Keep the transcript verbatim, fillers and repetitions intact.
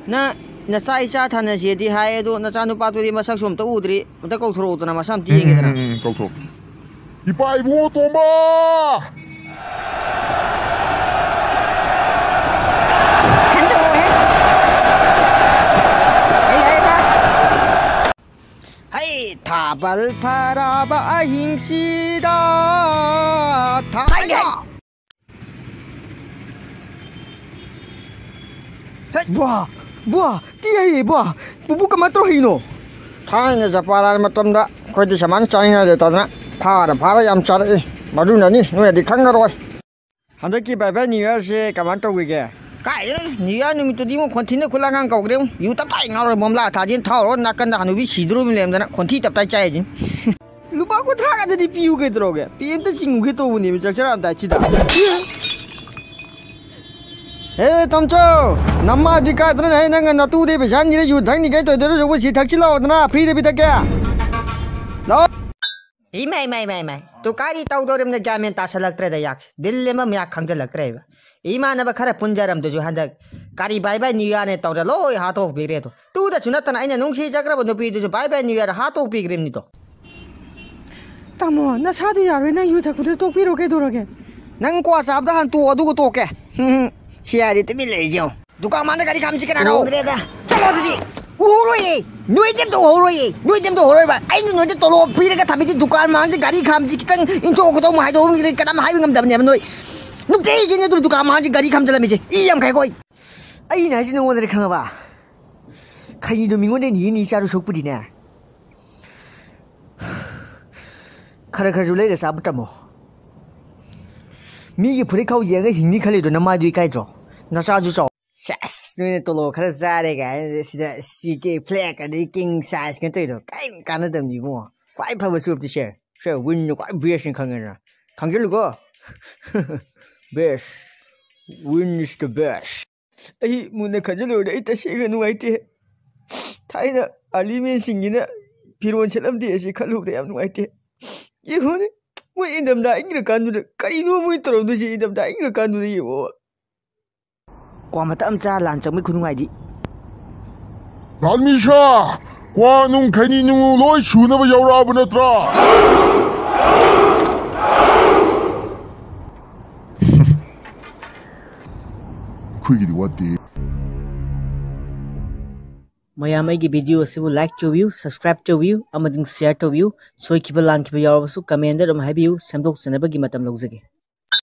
ꯅ ꯅꯆꯥ ꯏꯆꯥ ꯊꯥꯅꯁꯦꯗꯤ ꯍꯥꯏ, ꯑꯗꯣ ꯅꯆꯥ ꯅꯨꯄꯥꯗꯨꯗꯤ ꯃꯁꯛꯁꯨ ꯑꯝꯇ ꯎꯗ꯭ꯔꯤ꯫ ꯑꯝꯇ ꯀꯧꯊꯣꯔꯛꯎꯗꯅ, ꯃꯁꯛ ꯑꯝꯇ ꯌꯦꯡꯒꯦꯗꯅ꯫ ꯎꯝ, ꯎꯝ, ꯎꯝ, ꯀꯧꯊꯣꯛ꯫ ꯏꯄꯥ ꯏꯕꯨꯡꯉꯣ ꯇꯣꯝꯕ! ꯍꯟꯗꯣꯛꯑꯣꯍꯦ꯫ ꯑꯩ ꯂꯥꯛꯑꯦꯕ꯫ ꯍꯩ, ꯊꯥꯕꯜ ꯐꯔꯕ ꯑꯍꯤꯡꯁꯤꯗ ꯊꯥ-, ꯍꯩ, ꯍꯩ꯫ ꯕ꯭ꯋꯥ! ꯕ꯭ꯋꯥ! ꯇꯤ ꯍꯩꯌꯦ, ꯕ꯭ꯋꯥ! ꯄꯨꯄꯨ ꯀꯃꯥꯏꯅ ꯇꯧꯔ ꯍꯩꯅꯣ? ꯊꯥꯏꯅ ꯖꯄꯥꯟ ꯂꯥꯟ ꯃꯇꯝꯗ ꯑꯩꯈꯣꯏꯗꯤ ꯁꯨꯃꯥꯏꯅ ꯆꯥꯅꯤꯡꯉꯥꯏ ꯂꯩꯇꯗꯅ ꯐꯥꯔ ꯐꯥꯔ ꯌꯥꯝ ꯆꯥꯔꯛꯏ꯫ ꯃꯗꯨꯅꯅꯤ, ꯅꯣꯏꯅꯗꯤ ꯈꯪꯉꯔꯣꯏ꯫ ꯍꯟꯗꯛꯀꯤ ꯕꯥꯏ ꯕꯥꯏ ꯅ꯭ꯌꯨ ꯌꯔꯁꯦ ꯀꯃꯥꯏꯅ ꯇꯧꯈꯤꯒꯦ? ꯀꯥꯏꯗꯩꯅꯣ, ꯅ꯭ꯌꯨ ꯌꯔ ꯅꯨꯃꯤꯠꯇꯨꯗꯤ ꯏꯕꯨꯡ ꯈꯣꯟꯊꯤꯅ ꯈꯨꯠꯂꯥꯡꯒꯥꯡ ꯀꯧꯈ꯭ꯔꯦ꯫ ꯌꯨ ꯇꯞꯇꯥꯏ ꯉꯥꯎꯔ ꯕꯣꯝꯂꯥ ꯊꯥꯖꯤꯟ ꯊꯥꯎꯔ ꯅꯥꯀꯟꯗ ꯍꯅꯨꯕꯤ ꯁꯤꯗꯣꯔꯕ ꯂꯩꯔꯝꯗꯅ ꯈꯣꯟꯊꯤ ꯇꯞꯇꯥꯏ ꯆꯥꯏ ꯍꯥꯏꯁꯤꯅꯤ꯫ ꯂꯨꯄꯥ ꯀꯨꯟꯊ꯭ꯔꯥ ꯈꯛꯇꯗꯤ ꯄꯤꯌꯨ ꯀꯩꯗꯧꯔꯒꯦ? ꯄꯤ ꯑꯝꯇ ꯆꯤꯡꯉꯨꯒꯦ ꯇꯧꯕꯅꯦꯕ ꯆꯥꯛ ꯆꯥꯔꯝꯗꯥꯏꯁꯤꯗ꯫ ꯍꯦ, ꯇꯝꯆꯧ! ꯅꯃꯥꯗꯤ ꯀꯥꯏꯗꯅ ꯍꯦ, ꯅꯪꯒ ꯅꯇꯨꯗꯩ ꯄꯩꯁꯥ ꯅꯤꯔ ꯌꯨ ꯊꯛꯅꯤ ꯀꯩ ꯇꯧꯗꯣꯏꯔꯣ? ꯁꯤ ꯊꯛꯁꯤ ꯂꯥꯛꯑꯣꯗꯅ, ꯐ꯭ꯔꯤꯗ ꯄꯤꯊꯛꯀꯦ꯫ ꯂꯥꯛꯑꯣ꯫ ꯏꯃꯥꯏ, ꯏꯃꯥꯏ, ꯏꯃꯥꯏ, ꯏꯃꯥꯏ꯫ ꯇꯨ ꯀꯥꯏꯗꯤ ꯇꯧꯗꯧꯔꯤꯕꯅ ꯒ꯭ꯌꯥꯟ ꯃꯦꯟ ꯇꯥꯁꯜꯂꯛꯇ꯭ꯔꯦꯗ ꯌꯥꯛꯁꯦ꯫ ꯗꯤꯜ ꯂꯦꯝꯕ ꯃꯌꯥ ꯈꯪꯖꯜꯂꯛꯇ꯭ꯔꯦꯕ꯫ ꯏꯃꯥꯟꯅꯕ ꯈꯔ ꯄꯨꯟꯖꯔꯝꯗꯨꯁꯨ ꯍꯟꯗꯛ ꯀꯔꯤ ꯕꯥꯏ ꯕꯥꯏ ꯅ꯭ꯌꯨ ꯌꯥꯔꯅꯦ ꯇꯧꯔ ꯂꯣꯏ ꯍꯥꯠꯇꯣꯛꯄꯤꯈ꯭ꯔꯦ ꯑꯗꯣ꯫ ꯇꯨꯗꯁꯨ ꯅꯠꯇꯅ ꯑꯩꯅ ꯅꯨꯡꯁꯤꯖꯈ꯭ꯔꯕ ꯅꯨꯄꯤꯗꯨꯁꯨ ꯕꯥꯏ ꯕꯥꯏ ꯅ꯭ꯌꯨ ꯌꯥꯔ ꯍꯥꯠꯇꯣꯛꯄꯤꯈ꯭ꯔꯤꯕꯅꯤꯗꯣ꯫ ꯇꯥꯃꯣ, ꯅꯁꯥꯗꯨ ꯌꯥꯔꯣꯏ, ꯅꯪ ꯌꯨ ꯊꯛꯄꯗꯨ ꯇꯣꯛꯄꯤꯔꯣ ꯀꯩꯗꯧꯔꯒꯦ? ꯅꯪ ꯀ꯭ꯋꯥ ꯆꯥꯕꯗ ꯍꯥꯟꯅ ꯇꯣꯛꯑꯣ, ꯑꯗꯨꯒ ꯇꯣꯛꯀꯦ꯫ ꯁꯤ ꯍꯥꯏꯔꯗꯤ ꯇꯨꯃꯤꯟ ꯂꯩꯔꯤꯁꯦ ꯌꯦꯡꯉꯣ꯫ ꯗꯨꯀꯥꯟ ꯃꯥꯡꯗ ꯒꯥꯔꯤ ꯈꯥꯝꯁꯤ ꯀꯅꯥꯅꯣ? ꯎꯍꯧꯗ꯭ꯔꯦꯗ꯫ ꯆꯠꯂꯣ ꯑꯗꯨꯗꯤ꯫ ꯎꯍꯧꯔꯣꯏꯌꯦ꯫ ꯅꯣꯏꯗꯤ ꯑꯝꯇ ꯎꯍꯧꯔꯣꯏꯌꯦ꯫ ꯅꯣꯏꯗꯤ ꯑꯝꯇ ꯎꯍꯧꯔꯣꯏꯕ꯫ ꯑꯩꯅ ꯅꯣꯏꯗ ꯇꯣꯂꯣꯞ ꯄꯤꯔꯒ ꯊꯝꯃꯤꯁꯤ ꯗꯨꯀꯥꯟ ꯃꯥꯡꯗ ꯒꯥꯔꯤ ꯈꯥꯝꯁꯤ ꯈꯤꯇꯪ ꯏꯟꯊꯣꯛꯀꯗꯧꯕ ꯍꯥꯏꯗꯣꯛꯑꯝꯗ꯭ꯔꯗꯤ ꯀꯅꯥꯝ ꯍꯥꯏꯕ ꯉꯝꯗꯕꯅꯦꯕ ꯅꯣꯏ꯫ ꯅꯨꯡꯇꯤꯒꯤꯅꯦ ꯑꯗꯨꯝ ꯗꯨꯀꯥꯟ ꯃꯥꯡꯁꯤ ꯒꯥꯔꯤ ꯈꯥꯝꯖꯜꯂꯝꯃꯤꯁꯦ꯫ ꯏ ꯌꯥꯝ ꯀꯥꯏꯀꯣ ꯑꯩ꯫ ꯑꯩꯅ ꯍꯥꯏꯁꯤ ꯅꯉꯣꯟꯗꯗꯤ ꯈꯪꯉꯕ? ꯈꯩꯅꯤꯗꯣ ꯃꯤꯉꯣꯟꯗ ꯅꯤ ꯅꯤ ꯆꯥꯔꯨ ꯁꯣꯛꯄꯨꯗꯤꯅꯦ꯫ ꯈꯔ ꯈꯔꯁꯨ ꯂꯩꯔ ꯆꯥꯕ ꯇꯝꯃꯣ꯫ ꯃꯤꯒꯤ ꯐꯨꯔꯤꯠ ꯈꯥꯎ ꯌꯦꯡꯉꯒ ꯍꯤꯡꯅꯤ ꯈꯜꯂꯤꯗꯣ ꯅꯃꯥꯏꯗꯨ ꯏꯀꯥꯏꯗ꯭ꯔꯣ? ꯅꯆꯥꯁꯨ ꯆꯥꯎ꯫ ꯁꯦꯁ, ꯅꯣꯏꯅ ꯇꯣꯂꯣꯞ ꯈꯔ ꯆꯥꯔꯦ ꯀꯥꯏꯅ ꯁꯤꯗ ꯁꯤ ꯀꯦ ꯐ꯭ꯂꯦꯛ ꯑꯗꯩ ꯀꯤꯡ ꯁꯥꯏꯖ ꯀꯩꯅꯣ ꯇꯧꯔꯤꯗꯣ ꯀꯔꯤꯝ ꯀꯥꯟꯅꯗꯕꯅꯤ ꯏꯕꯨꯡꯉꯣ꯫ ꯈ꯭ꯋꯥꯏ ꯐꯕ ꯁꯨꯞꯇꯤ ꯁꯦ, ꯁꯦ ꯋꯤꯟꯅ ꯈ꯭ꯋꯥꯏ ꯕꯦꯁꯅꯤ ꯈꯪꯉꯦꯗꯅ꯫ ꯈꯪꯖꯤꯜꯂꯨꯀꯣ꯫ Best. Win is the best. ꯑꯩ ꯃꯨꯟꯅ ꯈꯟꯖꯤꯜꯂꯨꯔꯗꯤ ꯑꯩ ꯇꯁꯦꯡꯅ ꯅꯨꯡꯉꯥꯏꯇꯦ꯫ ꯊꯥꯏꯅ ꯑꯥꯔꯂꯤ ꯃꯦꯟꯁꯤꯡꯒꯤꯅ ꯐꯤꯔꯣꯜ ꯁꯦꯠꯂꯝꯗꯦ ꯑꯁꯤ ꯈꯜꯂꯨꯕꯗ ꯌꯥꯝ ꯅꯨꯡꯉꯥꯏꯇꯦ꯫ ꯌꯦꯡꯉꯨꯅꯦ, ꯃꯣꯏ ꯏꯪꯊꯝꯊꯥ ꯏꯪꯈ꯭ꯔꯀꯥꯟꯗꯨꯗ ꯀꯔꯤꯅꯣ ꯃꯣꯏ ꯇꯧꯔꯝꯗꯣꯏꯁꯦ ꯏꯪꯊꯝꯊꯥ ꯏꯪꯈ꯭ꯔꯀꯥꯟꯗꯨꯗ ꯌꯦꯡꯉꯣ꯫ ꯀ꯭ꯋꯥ ꯃꯇꯞ ꯑꯃ ꯆꯥ ꯂꯥꯟ ꯆꯪꯕꯒꯤ ꯈꯨꯅꯨꯡꯉꯥꯏꯗꯤ꯫ ꯂꯥꯜꯃꯤꯁꯥ, ꯀ꯭ꯋꯥ ꯅꯨꯡ ꯈꯩꯅꯤ ꯅꯨꯡ ꯂꯣꯏ ꯁꯨꯅꯕ ꯌꯥꯎꯔꯛꯑꯕ ꯅꯠꯇ꯭ꯔꯥ? ꯑꯩꯈꯣꯏꯒꯤꯗꯤ ꯋꯥꯠꯇꯦ꯫ ꯃꯌꯥꯝ ꯑꯩꯒꯤ video ꯑꯁꯤꯕꯨ like ꯇꯧꯕꯤꯌꯨ, subscribe ꯇꯧꯕꯤꯌꯨ ꯑꯃꯗꯤ share ꯇꯧꯕꯤꯌꯨ꯫ ꯁꯣꯏꯈꯤꯕ ꯂꯥꯟꯈꯤꯕ ꯌꯥꯎꯔꯕꯁꯨ comment ꯑꯗꯨꯝ ꯍꯥꯏꯕꯤꯌꯨ, ꯁꯦꯝꯗꯣꯛꯆꯅꯕꯒꯤ ꯃꯇꯝ ꯂꯧꯖꯒꯦ꯫